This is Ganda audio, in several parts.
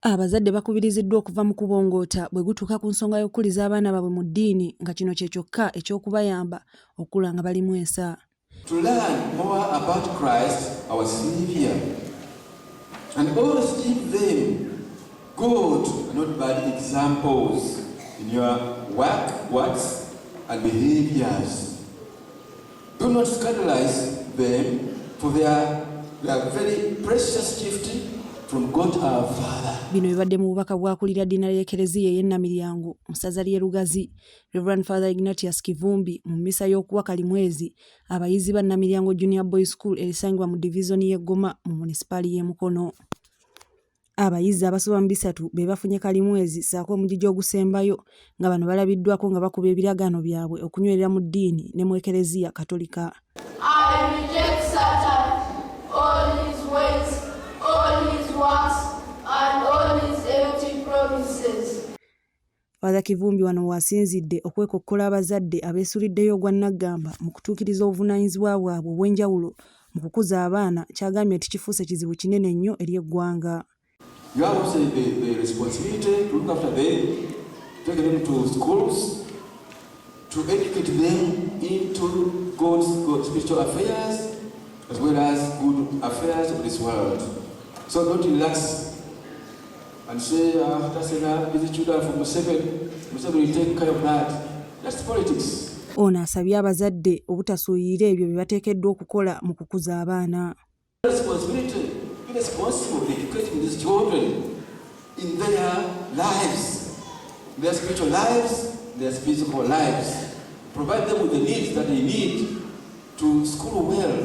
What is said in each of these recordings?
Abazadde bakubiriziddwa okuva mu kubongoota bwe gutuuka ku nsonga y'okukuliza abaana baabwe mu ddiini nga kino kye kyokka eky'okubayamba okukula nga balimu ensa. To learn more about Christ, our Savior, and always give them good, not bad examples in your work, words, and behaviors. Do not scandalize them, for they are very precious gift from God our Father. Bino bibadde mu bubaka bw'akulira ddiina ly'Ekereziya ey'e Namiryango mu ssaza ly'e Lugazi, Reverend Father Ignatius Kivumbi, mu mmisa y'okuwa kalimwezi abayizi ba Namiryango Junior Boys School erisangibwa mu divizoni y'e Goma mu munisipaali y'e Mukono. Abayizi abasoba mu 300 be bafunye kalimwezi ssaako omugigi ogusembayo, nga bano balabiddwako nga bakuba ebiragaano byabwe okunywerera mu ddiini ne mu Ekereziya Katolika. I reject Satan, all his ways, all his works, and all his empty promises. Father Kivumbi wano w'asinzidde okwekokkola abazadde abeesuliddeyo ogwa nnaggamba mu kutuukiriza obuvunaanyizibwa bwabwe obw'enjawulo mu kukuza abaana, ky'agambye nti kifuuse kizibu kinene nnyo eri eggwanga. You have also the responsibility to look after them, take them to schools, to educate them into God's spiritual affairs as well as good affairs of this world. So don't relax and say, "Ah, that's enough, busy children for Museveni. Museveni will take care of that." That's politics. Ono asabye abazadde obutasuuyirira ebyo bye bateekeddwa okukola mu kukuza abaana. Responsibility, be responsible in educating these children in their lives, their spiritual lives, their physical lives. Provide them with the needs that they need to school well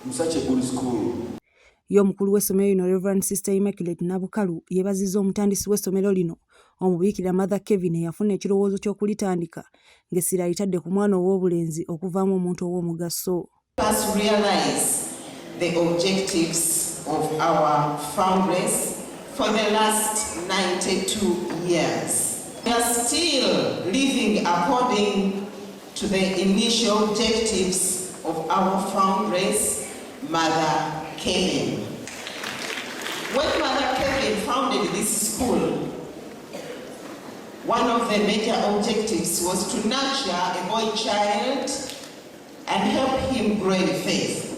in such a good school. Ye omukulu w'essomero lino, Reverend Sister Immaculate Nabukalu, yeebazizza omutandisi w'essomero lino, Omubiikira Mother Kevin, eyafuna ekirowoozo ky'okulitandika ng'essira alitadde ku mwana ow'obulenzi okuvaamu omuntu ow'omugaso. Us realize the objectives of our foundress for the last 92 years. We are still living according to the initial objectives of our foundress, Mother Kevin. When Mother Kevin founded this school, one of the major objectives was to nurture a boy child and help him grow in faith.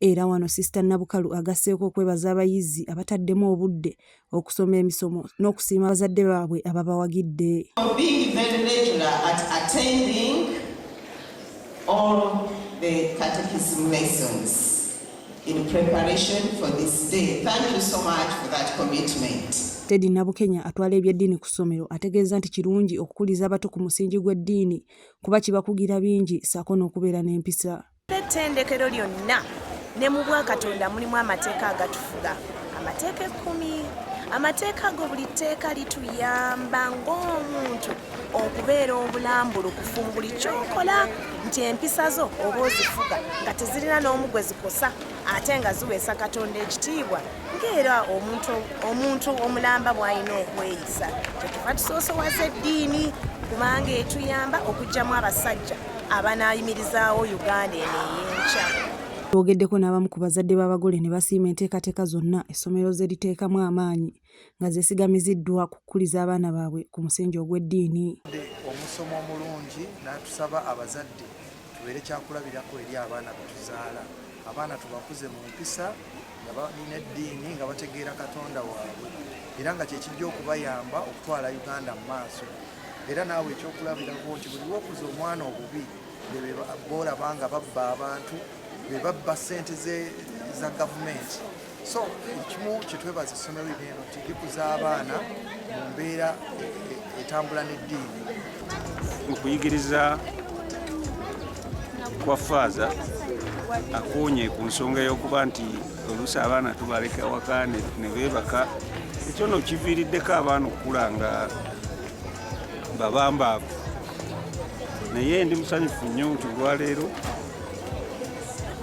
Era wano Sisita Nabukalu agasseeko okwebaza abayizi abataddemu obudde okusoma emisomo n'okusiima bazadde baabwe ababawagidde. For being very regular at attending all the catechism lessons in preparation for this day. Thank you so much for that commitment. Teddy Nabukenya atwala ebyeddiini ku ssomero ategeeza nti kirungi okukuliza abato ku musingi gw'eddiini kuba kibakugira bingi ssaako n'okubeera n'empisa. Ettendekero lyonna ne mu bwakatonda mulimu amateeka agatufuga, amateeka 10. Amateeka ago, buli tteeka lituyamba ng'omuntu okubeera obulambulukufu mu buli kyokola, nti empisa zo oba ozifuga nga tezirina n'omu gwe zikosa, ate nga ziweesa Katonda ekitiibwa, ng'era omuntu omulamba bw'alina okweyisa. Kyetuva tusoosowaza eddiini, kubanga etuyamba okuggyamu abasajja abanaayimirizaawo Uganda eno ey'enkya. Twogeddeko n'abamu ku bazadde b'abagole ne basiima enteekateeka zonna essomero ze liteekamu amaanyi nga zeesigamiziddwa ku kukuliza abaana baabwe ku musingi ogw'eddiini. Omusomo omulungi, n'atusaba abazadde tubeere kyakulabirako eri abaana betuzaala. Abaana tubakuze mu mpisa nga balina eddiini, nga bategeera Katonda waabwe, era nga kyekijja okubayamba okutwala Uganda mu maaso. Era naawe ekyokulabirako nti buli lwokuza omwana obubi, boolaba nga babba abantu, be babba ssente za gavumenti. So ekimu kyetwebaza essomero lino eno nti likuza abaana mu mbeera etambula n'eddiini. Okuyigiriza kwa Faaza akoonye ku nsonga y'okuba nti oluusi abaana tubaleka waka ne beebaka. Ekyo nno kiviiriddeko abaana okukula nga babambaavu, naye ndi musanyufu nnyo nti olwaleero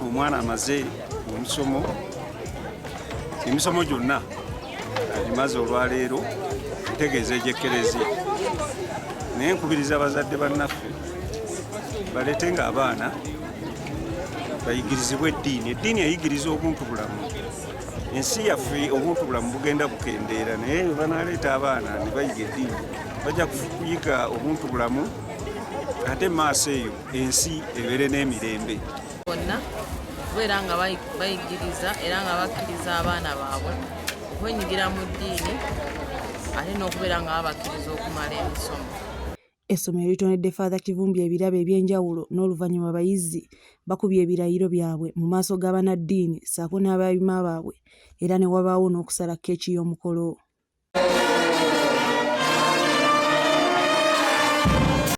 omwana amaze omusomo, emisomo gyonna agimaze olwaleero, ntegeeza egy'Ekkereziya. Naye nkubiriza abazadde bannaffe baleete nga abaana bayigirizibwe eddiini. Eddiini eyigiriza obuntu bulamu. Ensi yaffe obuntu bulamu bugenda bukendeera, naye bwe banaleeta abaana ne bayiga eddiini bajja kuyiga obuntu bulamu, ate maaso eyo ensi ebeere n'emirembe. Bonna okubeera nga bayigiriza era nga bakkiriza abaana baabwe okwenyigira mu ddiini, ate n'okubeera nga babakkiriza okumala emisomo. Essomero litonedde Father Kivumbi ebirabo eby'enjawulo, n'oluvannyuma abayizi bakubye ebirayiro byabwe mu maaso g'abannaddiini ssaako n'abayima baabwe, era ne wabaawo n'okusala keeki y'omukolo.